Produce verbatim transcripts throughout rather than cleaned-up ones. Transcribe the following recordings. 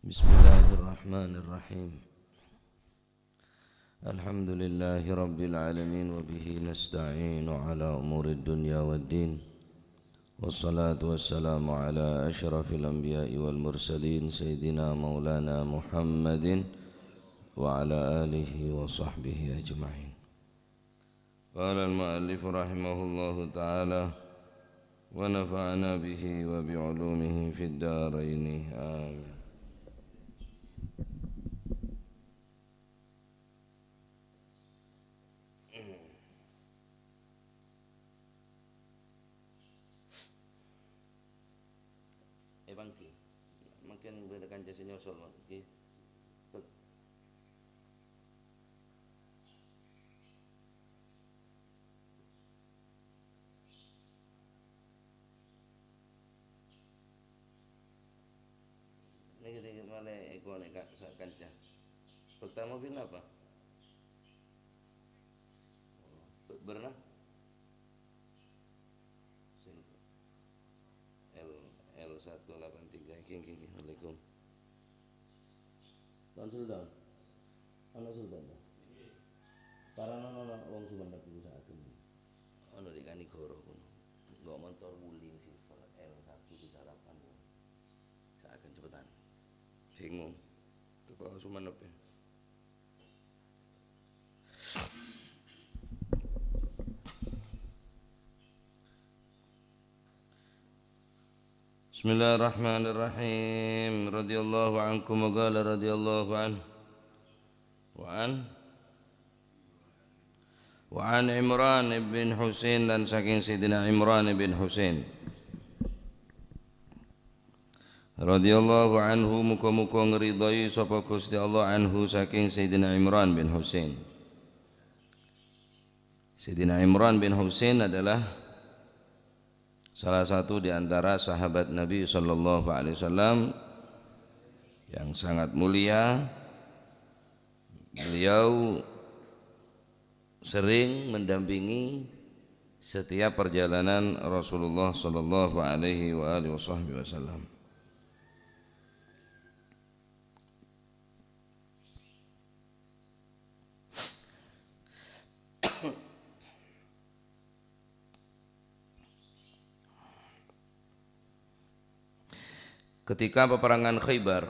Bismillahirrahmanirrahim. Alhamdulillahi rabbil alamin, wa bihi nasta'inu ala umurid dunya waddin. Wassalatu wassalamu ala asyrafil anbiya'i wal mursalin, Sayyidina Maulana Muhammadin wa ala alihi wa sahbihi ajma'in. Qala al-mu'allif rahimahullahu ta'ala, wa nafa'ana bihi wa bi ulumihi fid daraini. Amin. Eh, bangke. Mangkèn bâdâ kanca sè nyosol, Bang. Ngghi. Nèka, nèka malè èkonè' ka-, sa-, kanca. Pertama pin apa? Berna? L, L satu delapan tiga. Ngghi, ngghi, ngghi. Assalamualaikum. Tuan Sultan. Ana' Sultan, ta? Karana ana' wong Sumenep iku saaken. Anu, Dik, kani goro kono. Nggo' montor wuling silver L satu tiga delapan. Saaken cepetan. Bingung. Teko Sumenep, ya. Bismillahirrahmanirrahim. Radhiyallahu ankum wa qala radhiyallahu anhu. Wa an, wa an Imran bin Husain, dan saking Sayyidina Imran bin Husain. Radhiyallahu anhu, muga-muga ngridhoi sapa Gusti Allah, anhu, saking Sayyidina Imran bin Husain. Sayyidina Imran bin Husain adalah salah satu di antara sahabat Nabi sallallahu alaihi wasallam yang sangat mulia. Beliau sering mendampingi setiap perjalanan Rasulullah sallallahu alaihi wa alihi wasahbihi wasallam. Ketika peperangan Khaybar,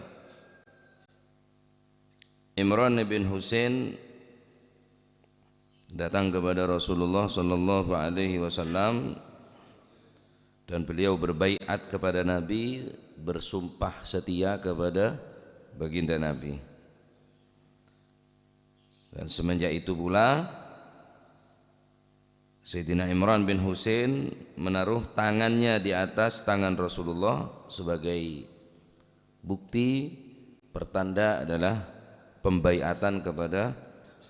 Imran bin Husain datang kepada Rasulullah sallallahu alaihi wasallam dan beliau berbaiat kepada Nabi, bersumpah setia kepada baginda Nabi. Dan semenjak itu pula, Sayyidina Imran bin Husain menaruh tangannya di atas tangan Rasulullah sebagai bukti, pertanda adalah pembaiatan kepada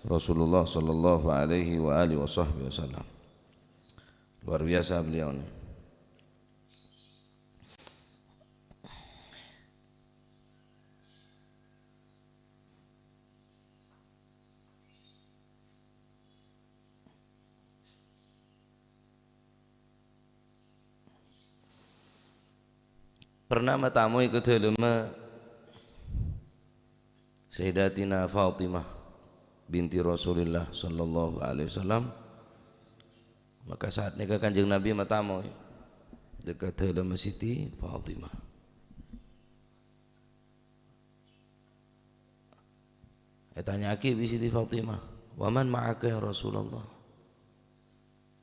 Rasulullah sallallahu alaihi wa alihi wasahbihi wasallam. Luar biasa beliau ini. Pernah matamoy ka dâlemma Sayyidatina Fatimah binti Rasulillah sallallahu alaihi wasallam. Maka saat nèka Kanjeng Nabi matamoy dâ' ka dâlemma Siti Fatimah. Ètanya'aghi bi' Siti Fatimah, "Wa man ma'aka ya Rasulullah?"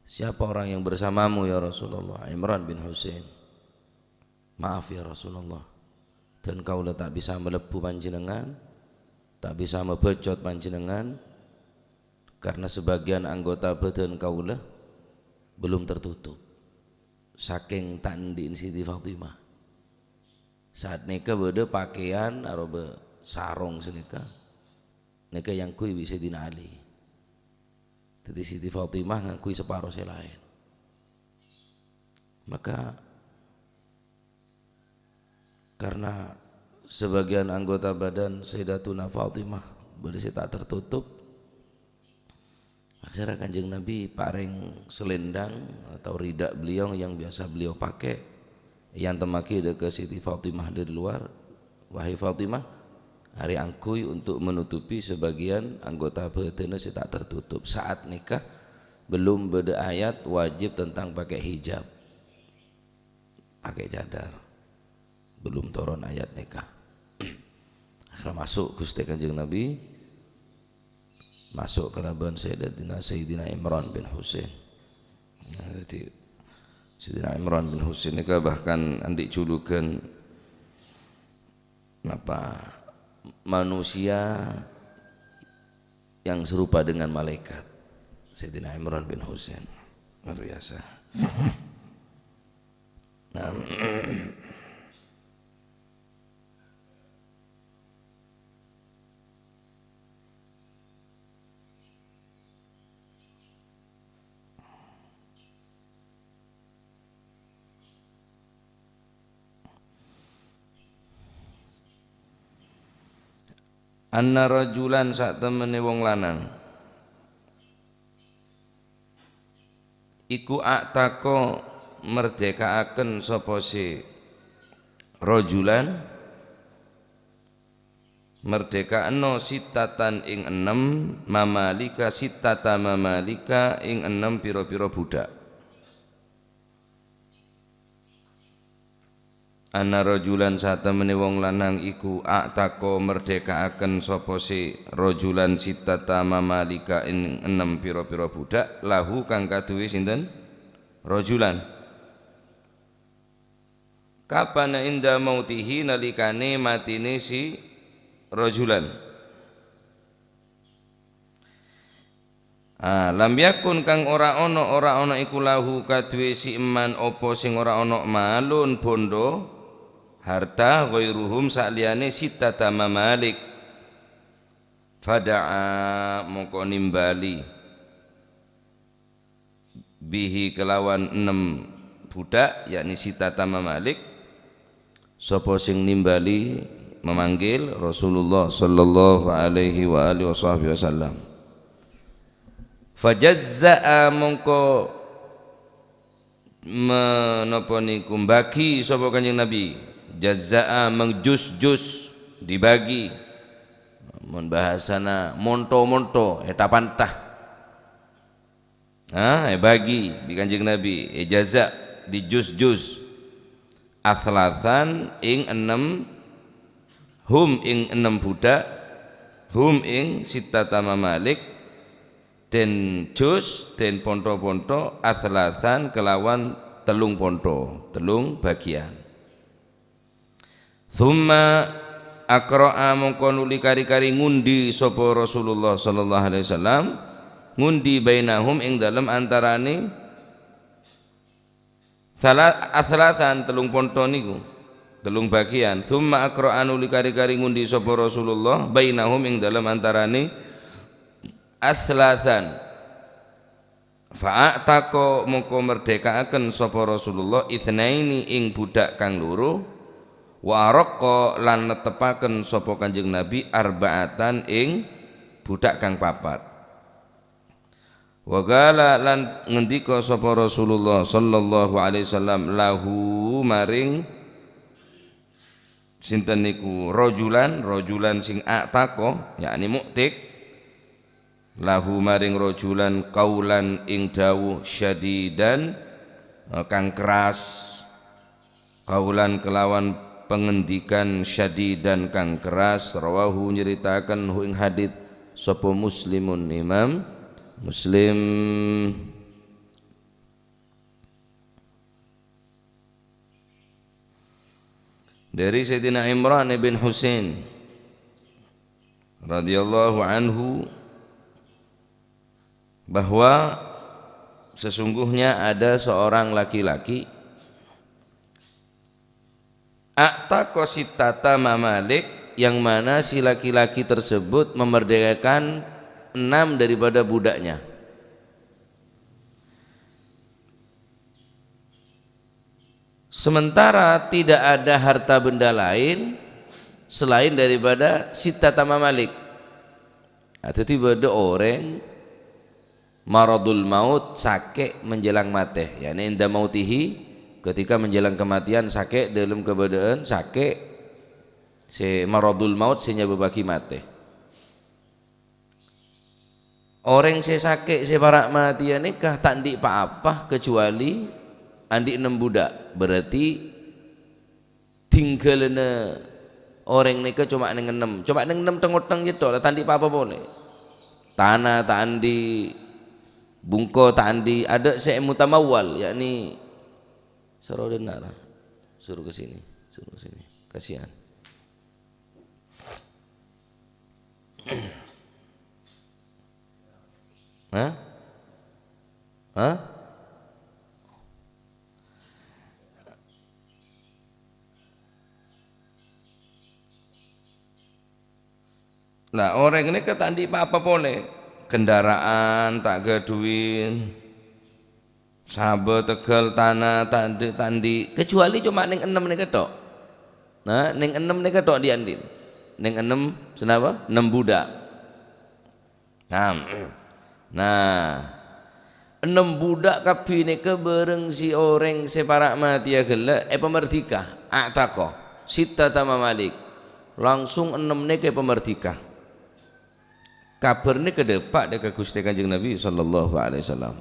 "Siapa orang yang bersamamu ya Rasulullah?" "Imran bin Husain." "Maaf ya Rasulullah, dân kaulâ ta' bisa malebbhu panjhennengngan, ta' bisa mabhâcot panjhennengngan, karena sebagian anggota badan kaulâ belum tertutup." Sakèng ta' andi'na Siti Fatimah. Saat nèka bâdâ pakèyan aropa sarong sanèka. Nèka èangghuy bi' Sayyidina Ali. Dhâddhi Siti Fatimah ngangghuy saparo sè laèn. Maka karena sebagian anggota badan Sayyidatuna Fatimah bâdâ sè ta' tertutup, akhirnya Kanjeng Nabi parèng selendang atau rida beliau yang biasa beliau pakai, èantemmaghi dâ' ka Siti Fatimah dari luar, Wahai Fatimah, arè angghuy untuk menutupi sebagian anggota badanna sè ta' tertutup. Saat nikah, belum bâdâ ayat wajib tentang pakai hijab, pakai cadar. Belum toron ayat nikah. Akhirnya masuk Ghustè Kanjeng Nabi, masuk kalabân Sayyidatina, Sayyidina Imran bin Husain. Nah, jadi Sayyidina Imran bin Husain nèka bahkan andi' julugan apa, manusia yang serupa dengan malaikat. Sayyidina Imran bin Husain. Luar biasa. Nah, anna rajulan, satemmenè wong lanang, iku a'taqa merdekaaken sapa sè rajulan, merdeka'anno sittatan ing ennem, mamalika sittata mamalika ing ennem pira-pira budhak. Anna rajulan, satemmenè wong lanang iku a'taqa merdekaaken sapa sè rajulan sittata mamalika ing ennem pira-pira budhak, lahu kang kaduwe sinten? Rajulan. Kapan? Inda mautihi, nalikane matine si rajulan. Ah, lam yakun, kang ora ana, ora ana iku lahu kaduwe si eman apa sing ora ana malun bondo, harta, ghairuhum, sa'liyane sittata mamalik. Fada'a, mongko nimbali. Bihi kelawan ennem budhak, yakni sittata mamalik, sapa sing nimbali, memanggil Rasulullah sallallahu alaihi wa alihi wasahbihi wasallam. Fajazza'a, mongko menapa niku, mbagi sapa Kanjeng Nabi. Jazza'a, mengjus-jus, dibagi. Mon bahasana monto-monto, eta pantah. Nah, èbagi bi' Kanjeng Nabi, èjaza, dijus-jus. Atslasan ing ennem, hum ing ennem budhak, hum ing sittata mamalik, den jus, den ponto-ponto, atslasan kelawan tellung ponto, tellung bagian. Tsumma aqra'a, mongko nuli kari-kari ngundi sapa Rasulullah sallallahu alaihi wasallam, ngundi bainahum ing dalem antarane sala-, atslasan, tellung ponto niku, tellung bagian. Tsumma aqra'a, nuli kari-kari ngundi sapa Rasulullah bainahum ing dalem antarane atslasan. Fa'a'taqa, mongko merdekaaken sapa Rasulullah, itsnaini, ing budhak kang loro, wa araqqa, lan netepaken sapa Kanjeng Nabi, arba'atan, ing budhak kang papat. Wa qala, lan ngendika sapa Rasulullah sallallahu alaihi wasallam, lahu, maring sinten niku, rajulan, rajulan sing a'taqa, yakni mu'tik, lahu maring rajulan qaulan ing dawuh syadidan, eh, kang keras, qaulan kelawan pangendikan syadidan kang keras, rawahu, nyeritaken hu ing hadits sapa Muslimun, Imam Muslim. Dari Sayyidina Imran bin Husain radhiyallahu anhu bahwa sesungguhnya ada seorang laki-laki a'taqa sittata mamalik, yang mana si laki-laki tersebut memerdekakan enam daripada budaknya. Sementara tidak ada harta benda lain selain daripada sittata mamalik. Nah, dhâddhi bâdâ orèng maradul maut, sakè' menjelang matè, yakni inda mautihi, ketika menjelang kematian, sakè' dâlem kabâdâ'ân sakè'. sè maradul maut, sè nyabâbbhâghi matè. Orèng sè sakè', sè para' matèya nèka ta' andi' pa-apa kecuali andi' ennem budak. Berarti tinggalana orèng nèka coma neng ennem. Coma neng ennem theng-otheng cètto, la ta' andi' pa-apa polè. Tana ta' andi', bungko ta' andi', adâ' sè mutamawwal, yakni soro dâna ra. Suruh ke sini, suruh ke sini. Kasihan. Hah? Hah? Lah, orèng nèka ta' andi' pa-apa polè. Kendaraan ta' ghâdhuwi. Sabâ, tegal, tana, ta' andi', ta' andi'. Kecuali coma neng ennem nèka tok. Nah, neng ennem nèka tok dhi'-andhi'en. Neng ennem, sanapa? Ennem budak. Nah, nah, ennem budak kabbhi nèka bâreng si orèng sè para' matèya ghellâ' èpamardhika, a'taqa, sittata mamalik. Langsung ennem nèka èpamardhika. Kabhâr nèka dâpa' dâ' ka Ghustè Kanjeng Nabi sallallahu alaihi wasallam.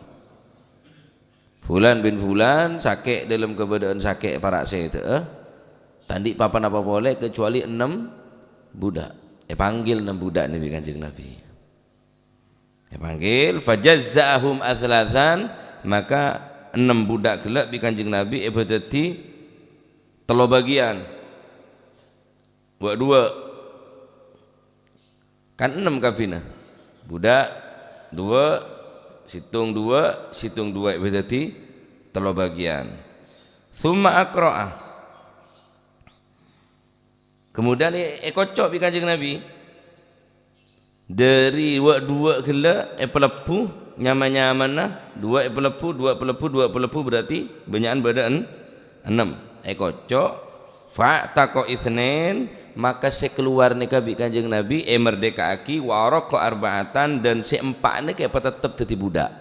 Fulan bin Fulan sakè' dâlem kabâdâ'ân sakè' para' sèdhâ'â, ta' andi' pa-ponapa polè kecuali ennem budak. Èpanggil ennem budak nèka bi' Kanjeng Nabi. Èpanggil, "Fajazza'ahum atsalatsan," maka ennem budak ghellâ' bi' Kanjeng Nabi èbâdâddhi tello bâgiyân. Wâ' duwâ'. Kan ennem kabbhina. Budak duwâ', sèttong duwâ', sèttong duwâ' èbâdâddhi tello bâgiyân. Tsumma aqra'a. Kemudian è-, èkoco' bi' Kanjeng Nabi. Dâri wâ'-duwâ' ghellâ' èpalebbhu, nyama-nyamana, duwâ' èpalebbhu, duwâ' palebbhu, duwâ' palebbhu, berarti bânnya'an bâdâ en-, ennem. Èkoco', fa'taqa itsnain, maka sè kalowar nèka bi' Kanjeng Nabi èmerdèka'aghi, wa araqa arba'atan, dan sè empa' nèka èpatettep dâddhi budak.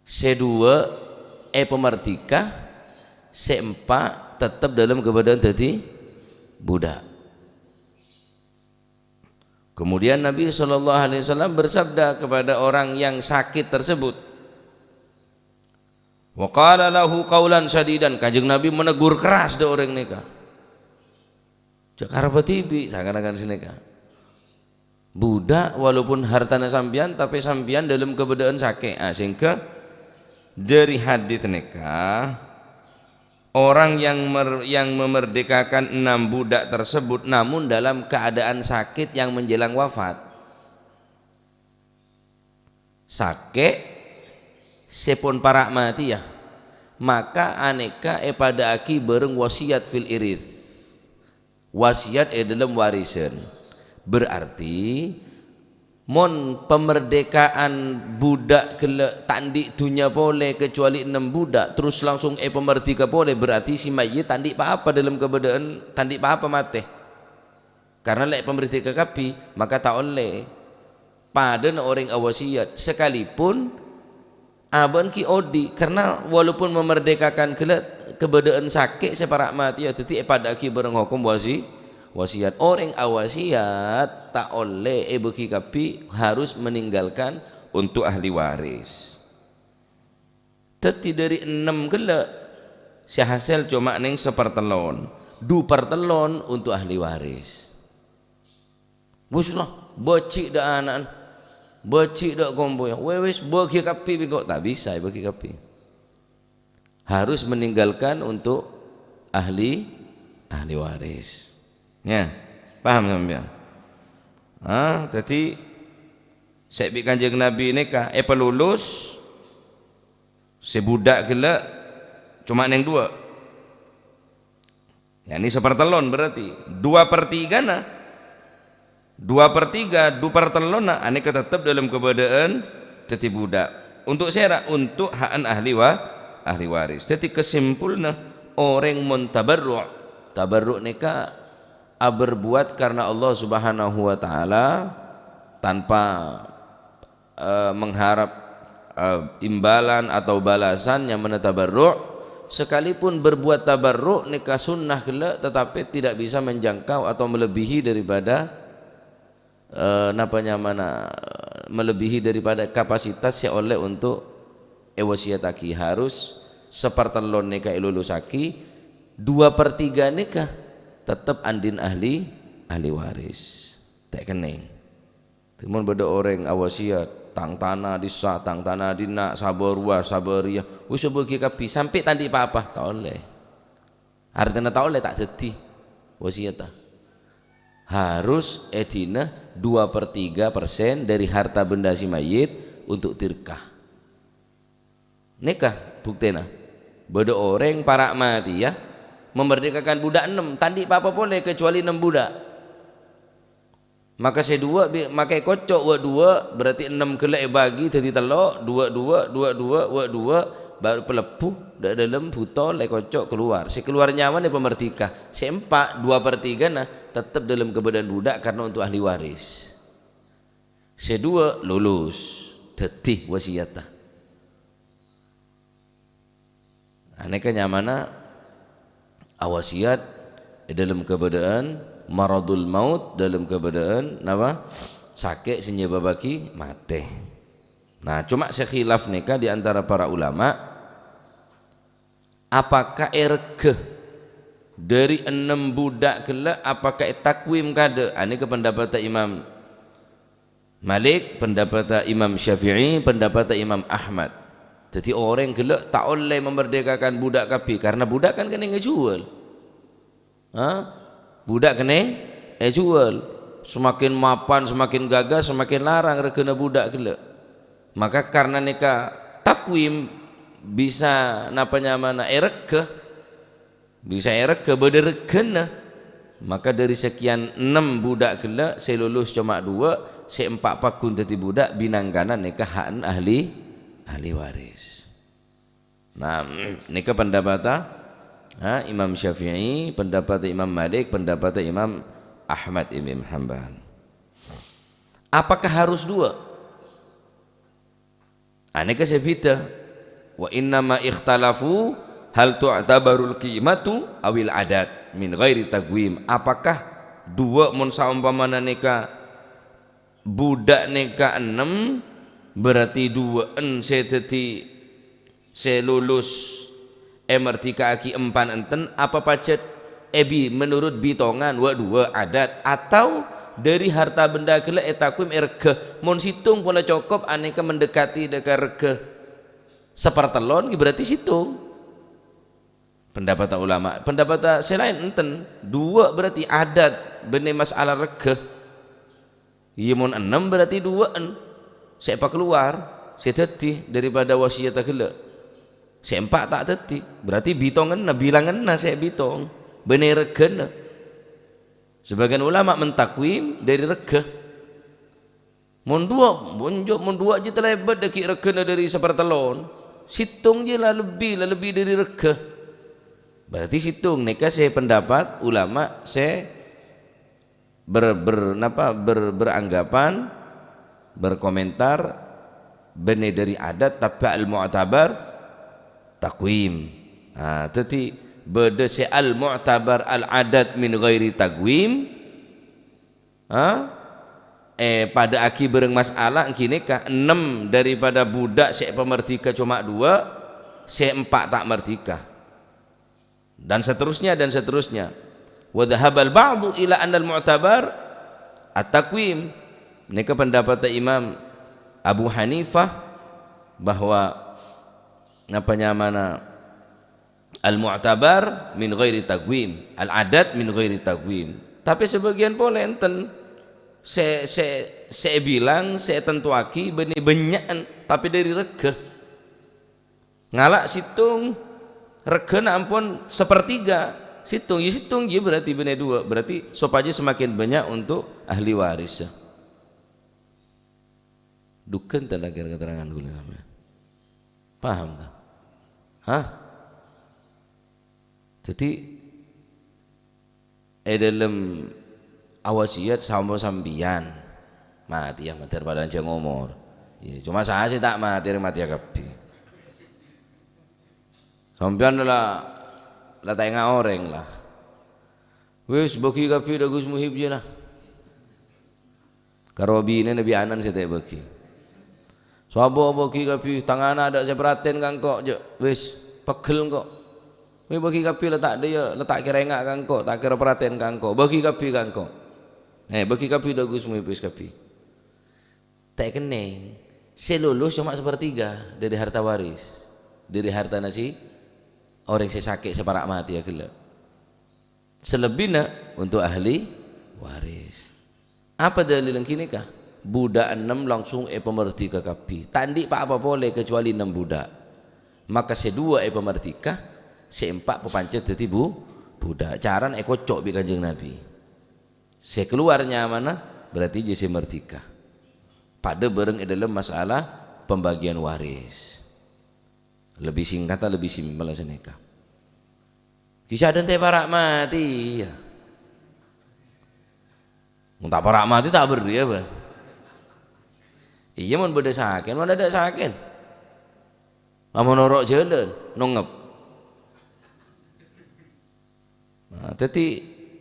Sè duwâ' èpamardhika, sè empa' tettep dâlem kabâdâ'ân dâddhi budak. Kemudian Nabi sallallahu alaihi wasallam bersabda kepada orang yang sakit tersebut, wa qala lahu qaulan syadidan, Kanjeng Nabi menegur keras dâ' orèng nèka. Jhâ' karebbhâ dhibi', sakan-sakan sanèka. Budak, walaupun hartana sampèyan, tapè sampèyan dâlem kabâdâ'ân sakè'. Ah, sehingga dâri hadits nèka, orang yang mer-, yang memerdekakan enam budak tersebut, namun dalam keadaan sakit yang menjelang wafat. Sakè' sè pon para' matèya, maka anèka èpadâ'âghi bâreng wasiyat fil irits. Wasiyat è dâlem warisan. Berarti, mon pamerdèka'an budak ghellâ' ta' andi' dhunnya polè kecuali ennem budak, terus langsung èpamardhika polè, berarti si mayyit ta' andi' pa-apa dâlem kabâdâ'ân, ta' andi' pa-apa matè. Karna la èpamerdhika kabbhi, maka ta' ollè. Padâna orèng awasiyat, sakalipun abâ'na ghi' odi', karna walaupun mamerdekakan ghellâ' kabâdâ'ân sakè' sè para' matèya, dâddhi èpadâ'âghi bâreng hokom wasi-, wasiyat. Orèng awasiyat ta' ollè èbâghi kabbhi, harus meninggalkan untuk ahli waris. Dâddhi dâri ennem ghellâ', sè hasèl coma neng sapartellon. Du partellon untuk ahli waris. Wis la, bâji' dâ' ana'na, bâji' dâ' kompoyya. Wè-, wis, bâghi kabbhi bi' engko'. Ta' bisa èbâghi kabbhi. Harus meninggalkan untuk ahli, ahli waris. Ya, paham sampèyan? Ah, dâddhi, sè bi' Kanjeng Nabi nèka èpalulus, sè budak ghellâ' coma neng duwâ'. Yakni sapartellon berarti. Dua per tigana, dua per tiga, du partellonna, anèka tettep dâlem kabâdâ'ân dâddhi budak. Untuk sèra? Untuk ha'an ahli wa-, ahli waris. Dâddhi, kesimpulna, orèng mon tabarru', tabarru' nèka aberbuat karna Allah Subhanahu wa Ta'ala tanpa eh, mengharap, eh, imbalan atau balasan nyamana tabarru', sekalipun berbuat tabarruk nèka sunnah ghellâ', tetapi tidak bisa menjangkau atau melebihi daripada, eh, napa nyamana, melebihi daripada kapasitas sè ollè untuk èwasiyattaghi. Harus sapartellon nèka èlulusaghi, dua per tiga nèka tetep andi'na ahli, ahli waris. Ta' kennèng. Mon bâdâ orèng awasiyat, "Tang tana dissa', tang tana dinna', sabâ rowa, sabâ rèya, wis èbâghi kabbhi, sampè' ta' andi' pa-apa," ta' ollè. Artèna ta' ollè, ta' dhâddhi wasiyatta. Harus èdina dua per tiga persen dari harta benda si mayyit untuk tirkah. Nèka buktèna. Bâdâ orèng para' matèya, memerdekakan budak ennem, ta' andi' pa-apa polè kecuali ennem budak. Maka sè duwâ' bi-, maka èkoco' wâ' duwâ', berarti ennem ghellâ' èbâgi dhâddhi tello', duwâ', duwâ', duwâ', duwâ', wâ' duwâ', bâru palebbhu dâ' dâlem butol èkoco' kalowar. Sè kalowar nyawana pamerdeka. Sè empa', dua per tigana, tetep dâlem kabâdâ'ân budak karena untuk ahli waris. Sè duwâ' lulus, dhâddhi wasiyatta. Anèka nyamana awasiyat è dâlem kabâdâ'ân maradul maut, dâlem kabâdâ'ân napa? Sakè' sè nyabâbbhâghi matè. Nah, coma sè khilaf nèka di antara para ulama, apakah èrèghâ dâri ennem budak ghellâ', apakah ètakwim kadâ'? Anèka pendapatta Imam Malik, pendapatta Imam Syafi'i, pendapatta Imam Ahmad. Dhâddhi orèng ghellâ' ta' ollè memerdekakan budak kabbhi, karena budak kan kennèng èjhuwâl. Ha? Budak kennèng èjhuwâl. Semakin mapan, semakin gagah, semakin larang règhâna budak ghellâ'. Maka karena nèka takwim bisa napa nyamana èrèghâ, bisa èrèghâ bâdâ règhâna. Maka dâri sakèyan ennem budak ghellâ', sè lulus coma duwâ', sè empa' pagghun dhâddhi budak, binangkana nèka ha'na ahli, ahli waris. Nah, nèka pendapatta, ha, Imam Syafi'i, pendapatta Imam Malik, pendapatta Imam Ahmad ibn Hanbal. Apakah harus duwâ'? Anèka sè bhidhâ. "Wa innama ikhtalafu hal tu'tabarul qimatu awil adad min ghairi taqwim." Apakah duwâ' mon saompamana nèka budak nèka ennem, berarti duwâ'ân sè dhâddhi sè lulus èmerdika'aghi empan enten, apa pajhât èbi menurut bitongan wâ' duwâ' adat, atau dâri harta benda ghellâ' ètakwim èrèghâ? Mon sèttong pola cokop anèka mendekati dâ' ka règhâ sapartellon, ghi berarti sèttong. Pendapatta ulama, pendapatta sè laèn enten, duwâ' berarti adat bânnè masalah règhâ. Iyâ, mon ennem berarti duwâ'ân sè èpakalowar, sè dhâddhi daripada wasiyatta ghellâ'. Sè empa' ta' dhâddhi, berarti bitonganna, bilanganna sè bitong, bânnè règhâna. Sebagian ulama mentakwim dâri règhâ. Mon duwâ', mon jhâ', mon duwâ' jiyâ talèbât dâgghi' règhâna dâri sapartellon, sèttong jiyâ la lebbi, la lebbi dâri règhâ. Berarti sèttong nèka sè pendapat ulama sè ber-, ber-, napa, ber-, beranggapan, berkomentar bânnè dâri adat, tapè al-mu'tabar taqwim. Nah, dhâddhi bâdâ sè al-mu'tabar al-adat min ghairi taqwim, ha? Èpadâ'âghi bhâreng masalah ènggi nèka, ennem daripada budak sè èpamerdika coma duwâ', sè empa' ta' merdika. Dan seterusnya, dan seterusnya. Wa dhahabal ba'du ila annal mu'tabar at-taqwim. Nèka pendapatta Imam Abu Hanifah bahwa napa nyamana al-mu'tabar min ghairi taqwim, al-adat min ghairi taqwim. Tapè sabâgiyân polè enten sè, sè, sè èbilang, sè ètantowaghi bânnè bânnya'an, tapè dâri règhâ. Ngala' sèttong, règhâna ampon sapertiga. Sèttong, iyâ sèttong, iyâ berarti bânnè duwâ'. Berarti sopajâ semakin banyak untuk ahli waris. Dhugân ta' la kèra keterangan kaulâ sampèyan? Paham ta? Hah? Dhâddhi, è dâlem awasiyat saompama sampèyan matè, yâ, mator padâna jhâng omor. Yâ, coma sè ta' matè, rèng matèya kabbhi. Sampèyan la, la ta' enga' orèng la. Wis, bâgi kabbhi dâ' Gus Muhib jiyâ la. Karo binèna bi' ana'na sè ta' èbâgi. Sabo bâgi kabbhi, tang ana' adâ' sè parhatèn ka engko', jâ'. Wis, pegghel engko'. Wis, bâgi kabbhi la ta' dâ' iyâ, la ta' kèra enga' ka engko', ta' kèra parhatèn ka engko'. Bâgi kabbhi ka engko'. Eh, bâgi kabbhi dâ' Gus Muhib wis kabbhi. Ta' kennèng, sè lulus coma sapertiga dâri harta waris, dâri hartana si orèng sè sakè' sè para' matèya ghellâ'. Salebbina untuk ahli waris. Apa dalil ghânèka? Budak ennem langsung èpamardhika kabbhi. Ta' andi' pa-apa polè kecuali ennem budak. Maka sè duwâ' èpamardhika, sè empa' papancet dhâddhi bu-, budak. Carana èkoco' bi' Kanjeng Nabi. Sè kalowar nyamana, berarti jiyâ sè mardhika. Padâ bâreng è dâlem masalah pembagian waris. Lebbi singkata, lebbi simpel sanèka. Ghi' sè adântè para' matè, iyâ. Mon ta' para' matè, ta' berri' apa? Iyâ, mon bâdâ sakèn, mon adâ' sakèn. Amon noro' jhâlân, nongngep. Nah, dhâddhi,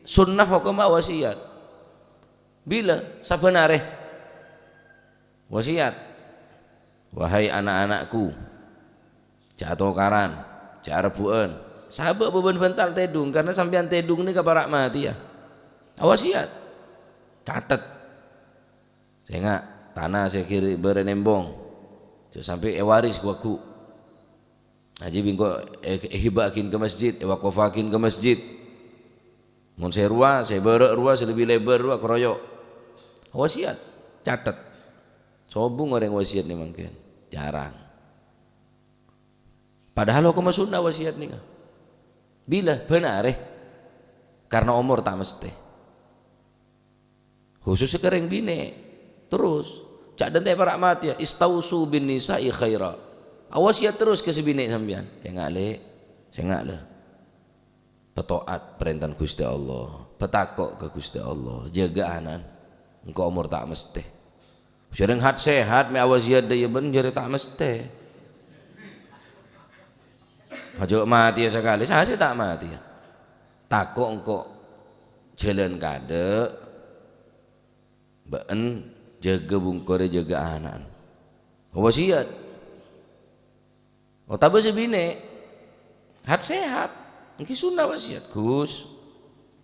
sunnah hokomma wasiyat. Bilâ? Sabbhân arè. Wasiyat. "Wahai ana'-ana'ku, jhâ' atokaran, jhâ' arebbhu'ân. Sabâ' bâbân bhântal tèdung, karna sampèyan tèdung nèka para' matèya." Awasiyat. Catet. Sènga', tana sè ghir-, bârâ' nembong. Jhâ' sampè' èwaris ghu-lagghu'. Ajiyâ bi' engko' è-, èhibâ'aghin ka masjid, èwakofaghin ka masjid. Mon sè rowa, sè bârâ' rowa, sè lebbi lèbâr rowa, karoyo'. Wasiyat, catet. Sobung orèng wasiyat nè mangkèn. Jarang. Padahal hokomma sunnah wasiyat nèka. Bilâ? Bân arè. Karna omor ta' mastè. Khusus ka rèng binè'. Terros, jhâ' adântè para' matèya, "Istausu bin nisa'i khaira." Awasiyat terros ka sè binè' sampèyan. "Sènga', Lè'. Sènga', la. Pataat parèntana Ghustè Allah. Patako' ka Ghustè Allah. Jâgâ ana'na. Engko' omor ta' mastè." Sèrèng hat-sehat, mè' awasiyat dâ' iyâ bân jârèya ta' mastè. Ajâ' matèya sakalè, sasè ta' matèya. Tako' engko' jhâlân kaadâ', bâ'na jâgâ bungkorè, jâgâ ana'na. Wasiyat. Otabâ sè binè', hat-sehat, èngghi sunnah wasiyat. "Gus,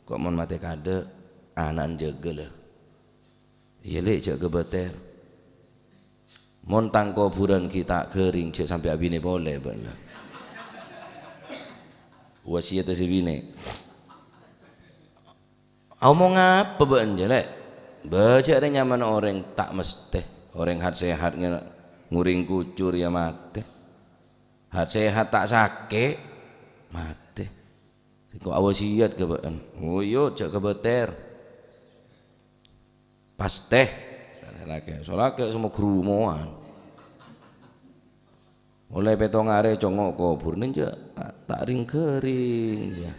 ko' mon matè kaadâ', ana'na jâgâ, la." "Iyâ, Lè', jhâ' kabâtèr. Mon tang kobhurân ghi' ta' ghâring, jhâ' sampè' abinè polè bâ'na." Wasiyatta sè binè'. "Omong apa bâ'na, jâ, Lè'? Bâjâ' rè nyamana orèng ta' mastè, orèng hat-sehat ngè-, ngoring kucur, iyâ matè. Hat-sehat ta' sakè', matè. Sèngko' awasiyat ka bâ'na." "Oh, iyâ, jhâ' kabâtèr." Pastè. Salakè', salakè' semmo grumowan. Ollè pètto arè congo' kobhurân, jhâ' ta' ring-ghâring, jâ.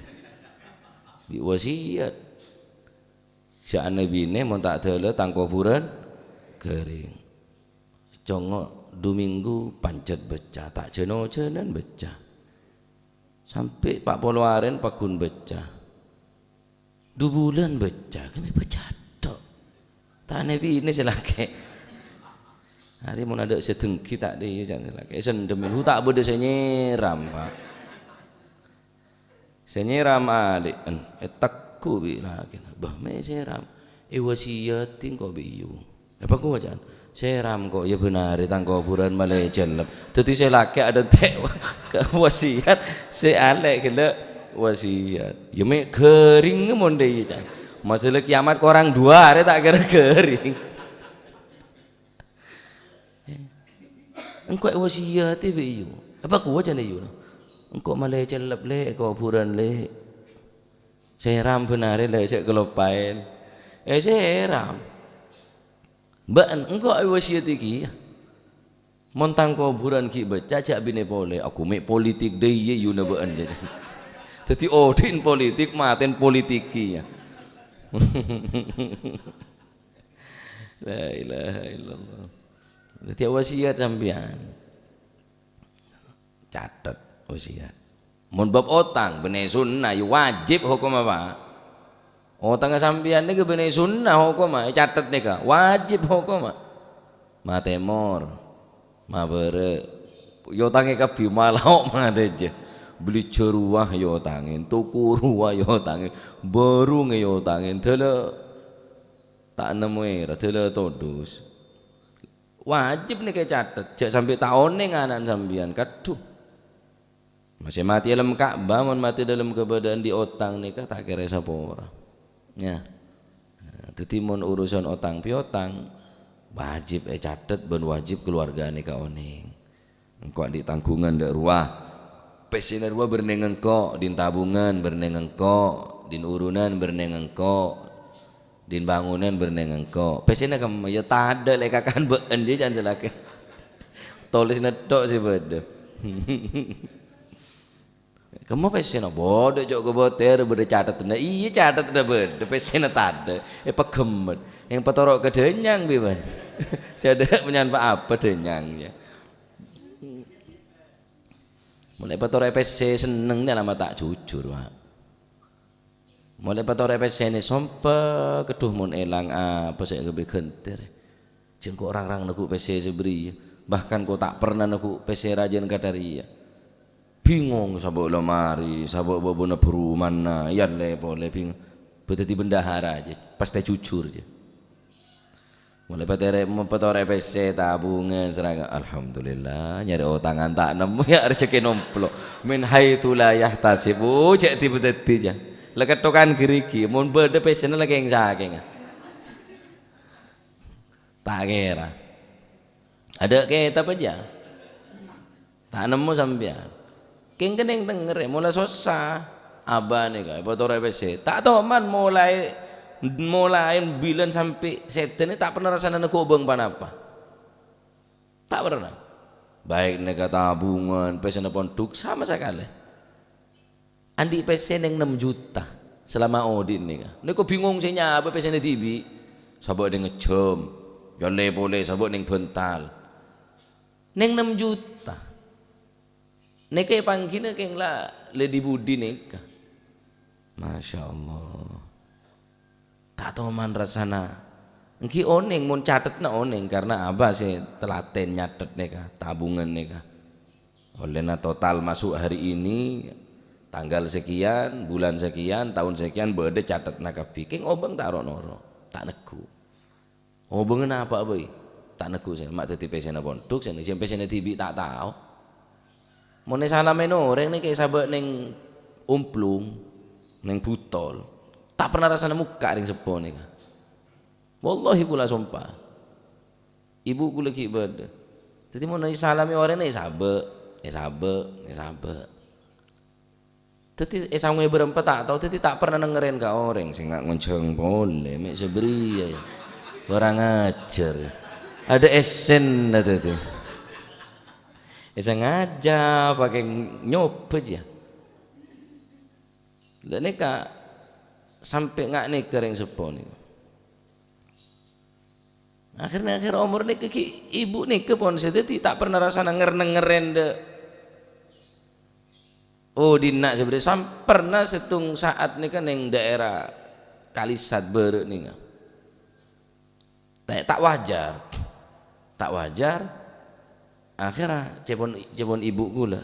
Bi' wasiyat. Jâ' anè binè mon ta' dâlâ tang kobhurân ghâring. Congo' du minggu pancet beccè, ta' jân-ojhânan beccè. Sampè' pa' polo arèn pagghun beccè. Du bulân beccè, kènè beccè tok. Ta' nè binè sè lakè'. Arè mon adâ' sè dengghi ta' dâ' iyâ, jhâ' sè lakè'. Sendhem, lu ta' bâdâ sè nyèram, Pa'. Sè nyèram alè'en, ètegghu' bi' lakèna. "Bâh, mè' sèram?" "Èwasiyati engko' bi' iyâ." "Apa kowa, Can?" "Sèram ko', iyâ bân arè tang kobhurân malè cellep." Dhâddhi sè lakè' adântè' ka wasiyat, sè alè' ghellâ' wasiyat. "Iyâ mè' ghâring mon dâ' iyâ, Can. Masalah kiamat korang duwâ' arè ta' kèra ghâring." "Engko' èwasiyati bi' iyâ." "Apa kowa, Can, iyâ?" "Engko' malè cellep, Lè', è kobhurân, Lè'." "Sèram bân arè, Lè', sè kaloppaèn." "Eh, sèram. Bâ'na engko' èwasiyati kèya. Mon tang kobhurân ghi' beccè, jhâ' binè polè." "Aku mè' politik dâ' iyâ, iyuna bâ'na," jâjâ. Dhâddhi odi'na politik, matèna politik kèya. La ilaha illallah. Dhâddhi wasiyat sampèyan. Catet wasiyat. Mon bab otang, bânnè sunnah, ya wajib hokomma, Pak. Otangnga sampèyan nèka bânnè sunnah hokomma, ècatet nèka, wajib hokomma. Matèmor, mabârâ', èotangè kabbhi, malaok madâjâ. Bâlijjhâ rowa èotangè, toko rowa èotangè, bârung èotangè, dâlâ ta' nemmo èra, dâlâ todus. Wajib nèka ècatet, jhâ' sampè' ta' onèng ana'na sampèyan, kadhu. Masè matè è dâlem Ka'bah, mon matè è dâlem kabâdâ'ân dhi' otang nèka ta' kèra èsapora. Ya. Nah, dhâddhi mon urusan otang piotang, wajib ècatet bân wajib kalowarga nèka onèng. Engko' andi' tangghungan dâ' rowa. Pèssèna rowa bârnèng engko', din tabungan bârnèng engko', din urunan bârnèng engko'. Din bangunan bârnèng engko'. Pèssèna kemma, ya tadâ' lè' kakan bâ'ân jiyâ can salakè. Tolèsna tok sè bâdâ. Kemma pèssèna? Bâdâ, cok, kabâtèr, bâdâ catetanna. Iyâ, catetanna bâdâ, pèssèna tadâ'. Èpaghemmet. Èpatoro' ka dânyang, bi' bân. Jhâ' tadâ' manyampa apa dânyang, ya. Molaè èpatoro'è pèssè senneng nè alama ta' jujur, Pak. Molaè èpatoro'è pèssèna sompa, kadhu mon èlang apa sè èkabbhi ghânter. Jhâ' engko' rang-rang neggu' pèssè sè bâriyâ. Bahkan ko' ta' perna neggu' pèssè rajâna kadhâriyâ. Bingung sabâ' la marè, sabâ' bâbâna bhuru manna, èyallè polè bingung. Bâdâ dhâddhi bendahara jiyâ, pastè jujur jiyâ. Molaè patèrè-, mapatoro'è pèssè tabungan, sèrang, alhamdulillah, nyarè otangan ta' nemmo, ya, rejhekkè nomplo. Min haitsu la yahtasib, oh, cè' dhâddhi bâdâ dhâddhi, jhâ. La kettokan ghârighi, mon bâdâ pèssèna la kèng-sakèngnga. Ta' kèra. Adâ' kètab jiyâ. Ta' nemmo sampèyan. Kèng kennèng tengngerrè, mola sossa. Abâ' nèka, èpatoro'è pèssè. Ta' toman molaè, molaè bilân sampè' sèdhâna ta' perna rassana neggu' bâng-, ponapa. Ta' perna. Baik nèka tabungan, pèssèna pondhuk, sama sakalè. Andi' pèssè nèng nem juta salama odi' nèka. Nèko bingung sè nyabâ pèssèna dhibi'. Sabâ' nèng ngejjhâm, èyallè polè, sabâ' nèng bântal. Nèng nem juta. Nèka èpangghina kèng la, la dhi-budhi nèka. Masya Allah. Ta' toman rassana. Èngghi onèng, mon catetna onèng, karna abâ' sè telaten nyatet nèka, tabungan nèka. Ollèna total masuk hari ini, tanggal sekian, bulan sekian, tahun sekian, bâdâ catetna kabbhi. Kèng obâng ta' ro'-noro', ta' neggu'. Obângnga napa bhâi? Ta' neggu' sè, ma' dhâddhi pèssèna pondhuk, sè, sè pèssèna dhibi' ta' tao. Mon èsalamèn orèng nèka èsabâ' nèng omplung, nèng butol. Ta' perna rassana mokka' rèng seppo nèka. Wallahi kaulâ sompa. Ibu kaulâ ghi' bâdâ. Dhâddhi mon èsalamè orèng nèka èsabâ', èsabâ', èsabâ'. Dhâddhi èsangowè bârâmpa ta' tao, dhâddhi ta' perna nèngngerrèn ka orèng sè nga-, ngonjhâng polè, mè' sè bâriyâ, ya. Kurang ajar. Adâ' èssèna dhâddhi. Èsangajâ pakè nyobâ jiyâ. La nèka sampè' nga' nèka rèng seppo nèka. Akhèrra, akhèr omor nèka ghi' ibu nèka pon sè dhâddhi ta' perna rassana nger-, nèngngerrèn dâ'. Oh, dinna' sebbherrâ sam-, perna sèttong sa'at nèka nèng daerah Kalisat bârâ' nèka. Ta', ta' wajar. Ta' wajar. Akhèrra ca'èpon, ca'èpon ibu kaulâ.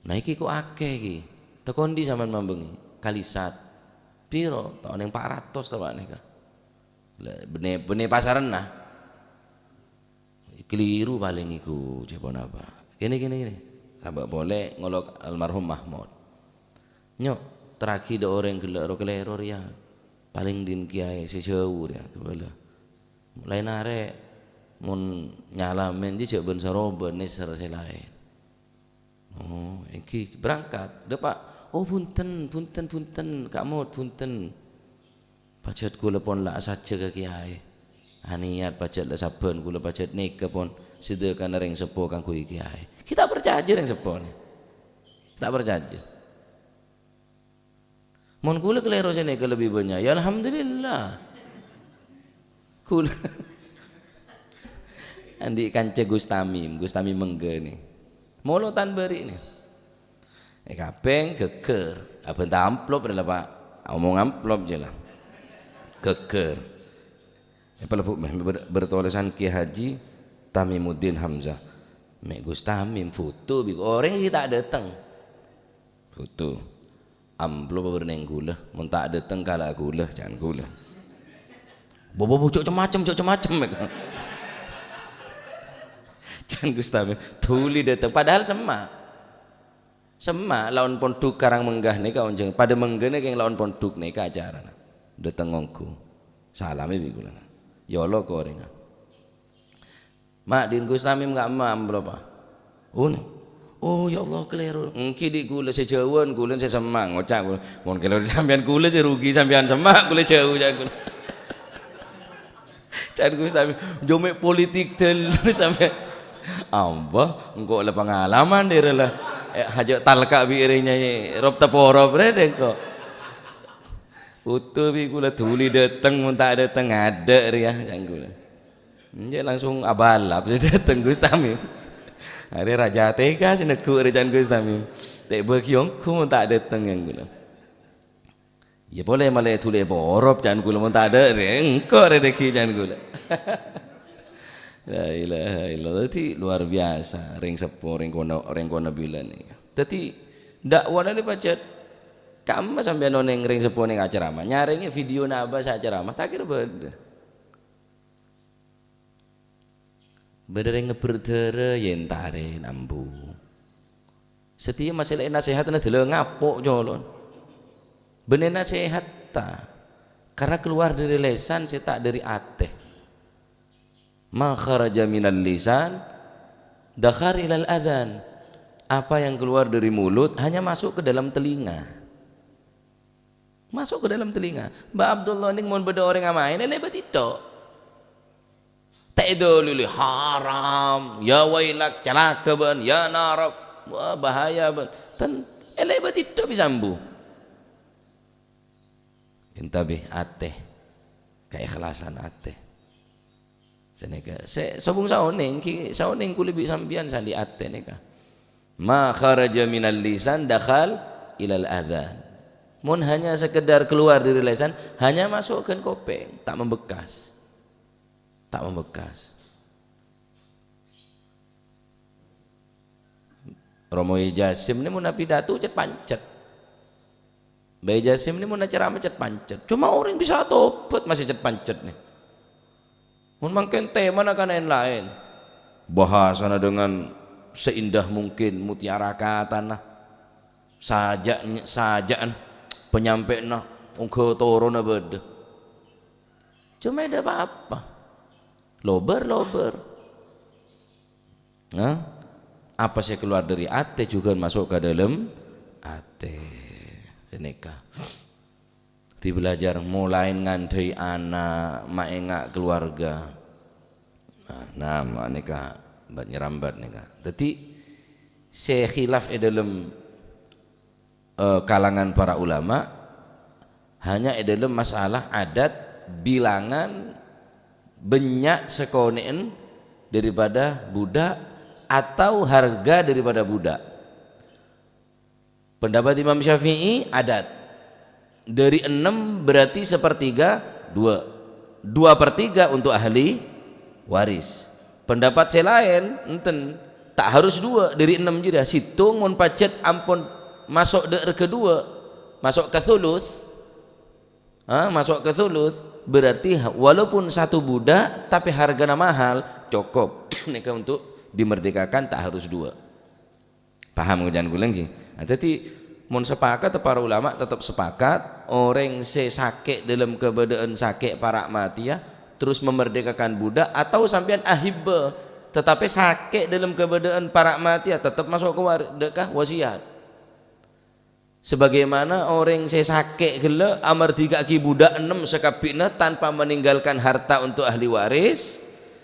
Nah, èngghi ko' akè èngghi. Tèkondi sampèyan mambâng èngghi. Kalisat. Piro? Ta' onèng pa' ratos ta' bâ' nèka. La, bânnè, bânnè pasarna. Keliru palèng èngghi, ca'èpon abâ'. Kènè, kènè, kènè. Abâ' polè ngolok almarhum Mahmud. Nyo', terraghi dâ' orèng ghellâ' ro-kalèro rèya. Palèng dhin kèyaè sè jhâu rèya, kabâlâ. Laèn arè, mon nyalamèn jiyâ jhâ' bân-sarobân nèser sè laèn. Oh, èngghi berangkat. Dâpa'. Oh, bhunten, bhunten, bhunten, Ka' Mot, bhunten. Pajhât kaulâ pon la asajâ ka kèyaè. Anèyat pajhât la sabbhân kaulâ pajhât nèka pon sadhâkana rèng seppo kaangghuy kèyaè. Ghi' ta' parcajâ rèng seppo nè. Ta' parcajâ. Mon kaulâ kalèro sè nèka lebbi bânnya', ya alhamdulillah. Kaulâ andi' kanca Gus Tamim, Gus Tamim Mengge nè. Molotan bâri' nè. È kapèng ghâggâr. Abhânta amplop rè la, Pak. Omong amplop jâ la. Ghâggâr. È palebbu' mè' ber-, bertulisan Kiai Haji Tamimuddin Hamzah. Mè' Gus Tamim foto bi' orèng sè ta' dâteng. Foto. Amplop bârnèng ghulâ, mon ta' dâteng kala' ghulâ, ca'na ghulâ. Bo-, bo-, bo-, jhâ' cem-macem, jhâ' cem-macem, mè'. Ca'na Gus Tamim, dhuli dâteng, padahal semma'. Semma', laon pondhuk Karangmengga nèka onjhâng, padâ mengghâna kèng laon pondhuk nèka acarana. Dâteng ongghu. Salamè bi' ghulâ. Yâ Allah, korèngnga. Ma', dhin Gus Tamim ka'emma amplop, ah. Un. Oh, ya Allah, kalèro. Ènggi dhi' ghulâ sè jhâuwân, ghulâ sè semma', ngoca' ghulâ. Mon kalèro sampèyan ghulâ sè rugi, sampèyan semma', ghulâ jhâu, ca'na ghulâ. Ca'na Gus Tamim, "Jhâ' mè' politik dâllu sampèyan." Amba, engko' la pangalaman dâri la. Eh, hajâ' talka' bi' rèng nyai rop taporop rè dengko. Foto bi' ghulâ dhuli dâteng, mon ta' dâteng adâ' rèya, ca'na ghulâ. Enjâ' langsung abalap sè dâteng Gus Tamim. Arè raja tèka sè neggu' rè ca'na Gus Tamim. Ta' bâgi ongghu mon ta' dâteng, ca'na ghulâ. Iyâ polè malè dhuli porop ca'na ghulâ mon ta' dâ' rè engko' rè dâggi' ca'na ghulâ. La ilaha illallah. Dhâddhi luar biasa rèng seppo, rèng kono, rèng kono bilân nèka. Dhâddhi dakwah nèka pajhât ka'emma sampèyan onèng rèng seppo nèng acarama, nyarèngè video napa sè acarama, ta' kèra bâdâ. Bâdâ rèng ngebbher dârâ, yè èntarè, ambu. Satèya masè la ènasèhatana dâlâ ngapo' colon. Bân ènasèhata. Karena keluar dari lesan sè ta' dâri atè. Ma kharaja minal lisan, dakhal ilal adhan. Apa yang keluar dari mulut hanya masuk ke dalam telinga. Masuk ke dalam telinga. Mbah Abdullah nèng mon bâdâ orèng amaèn, èlèbât tok. Ta' èdâlili, "Haram, ya wailak, calaka bân, ya narak, wah, bahaya bân." Ten, èlèbât tok bisa ambu. Èntabè atè, keikhlasan atè. Sanèka, sè sobung saonèng, ki saonèng kulâ bi' sampèyan sali atè nèka. Ma kharaja minal lisan dakhal ilal adhan. Mon hanya sekedar keluar dari lisan, hanya masuk ke kopèng, ta' membekas. Ta' membekas. Romo Jasim nè mon apidato cet-pancet. Mbah Jasim nè mon acarama cet-pancet. Coma orèng bisa atobât masih cet-pancet nè. Mon mangkèn tèmana kan laèn-laèn. Bahasana dengan seindah mungkin, mutiara katana. Sajâ-, sajâ'ân, panyampèyanna ongghâ toronna bâdâ. Coma èdâ' pa-apa. Lobâr-lobâr. Nah, apa sè kalowar dâri atè jhughân maso' ka dâlem atè. Ghânèka. Dibelajar molaè ngandhâi ana', maènga' keluarga. Nah, nah, ma' nèka bât-nyerambât nèka. Dhâddhi, sè khilaf è dâlem eh, kalangan para ulama hanya è dâlem masalah adat bilangan bânnya' sakonè'en daripada budak atau harga daripada budak. Pendapat Imam Syafi'i adat. Dari enam berarti sepertiga, dua. Dua per tiga untuk ahli waris. Pendapat sè laèn, enten, ta' harus dua dari enam jârèya. Sèttong mon pajhât ampon maso' dâ' règhâ dua, maso' ka thuluts, ha, maso' ka thuluts, berarti ha-, walaupun satu budak, tapi hargana mahal, cokop. Nèka untuk dimerdekakan, ta' harus dua. Paham ngoca'an kaulâ, ngghi? Nah, dhâddhi, mon sepakat, para ulama tetep sepakat, orèng sè sakè' dâlem kabâdâ'ân sakè' para' matèya, terus memerdekakan budak, atau sampèyan ahibba, tetapi sakè' dâlem kabâdâ'ân para' matèya, tetep maso' ka war-, dâ-, ka wasiat. Sebagaimana orèng sè sakè' ghellâ' amardhika'aghi budak ennem sakabbhina tanpa meninggalkan harta untuk ahli waris,